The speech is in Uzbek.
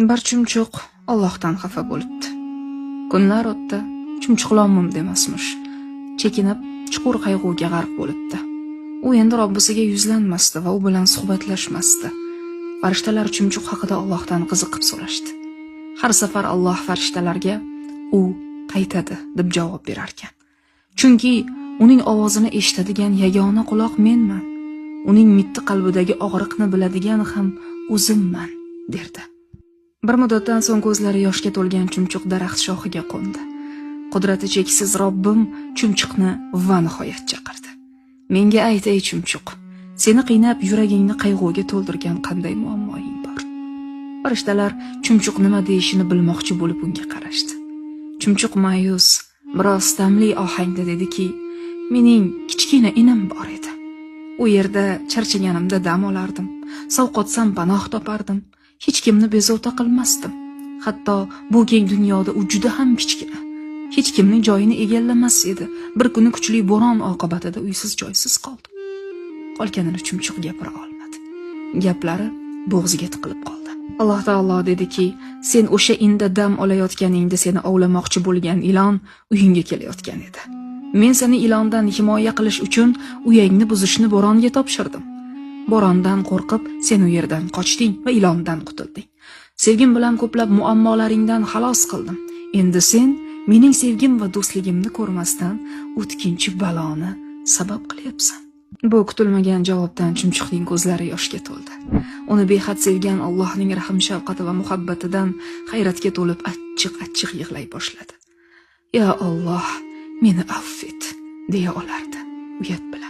Bir chumchuq Allohdan xafa bo'libdi. Kunlar o'tdi, chumchuq lom-mim demasmish. Chekinib, chuqur qayg'uga g'arq bo'libdi. U endi Robbisiga yuzlanmasdi va u bilan suhbatlashmasdi. Farishtalar chumchuq haqida Allohdan qiziqib so'rashdi. Har safar Alloh farishtalarga u qaytadi deb javob berarkan. Chunki uning ovozini eshitadigan yagona quloq menman. Uning mitti qalbidagi og'riqni biladigan ham o'zimman, derdi. Bir muddatdan so'ng ko'zlari yoshga to'lgan chumchuq daraxt shoxiga qo'ndi. Qudrati cheksiz Robbim chumchuqni va nihoyat chaqirdi. Menga ayt, ey chumchuq, seni qiynab yuragingni qayg'uga to'ldirgan qanday muammoing bor? Farishtalar chumchuq nima deyishini bilmoqchi bo'lib unga qarashdi. Chumchuq ma'yus, biroz sitamli ohangda dediki, mening kichkina inim bor edi. U yerda charchaganimda dam olardim, sovqotsam panoh topardim, hech kimni bezovta qilmasdim. Hatto bu keng dunyoda u juda ham kichkina. Hech kimning joyini egallamas edi. Bir kuni kuchli bo'ron oqibatida uysiz joysiz qoldi. Qolganini chumchuq gapira olmadi. Gaplari bo'g'ziga tiqilib qoldi. Alloh taolo dediki, sen o'sha inda dam olayotganingda seni ovlamoqchi bo'lgan ilon uyingga kelayotgan edi. Men seni ilondan himoya qilish uchun uyangni buzishni bo'ronga topshirdim. Bo'rondan qo'rqib sen u yerdan qochding va ilondan qutulding. Sevgim bilan ko'plab muammolaringdan xalos qildim. Endi sen mening sevgim va do'stligimni ko'rmasdan o'tkinchi baloni sabab qilyapsan. Bu kutilmagan javobdan chumchuqning ko'zlari yoshga to'ldi. Uni behad sevgan Allohning rahm shafqati va muhabbatidan hayratga to'lib achchiq-achchiq yig'lay boshladi. Ya Alloh, meni afv et, deya olardi uyat bilan.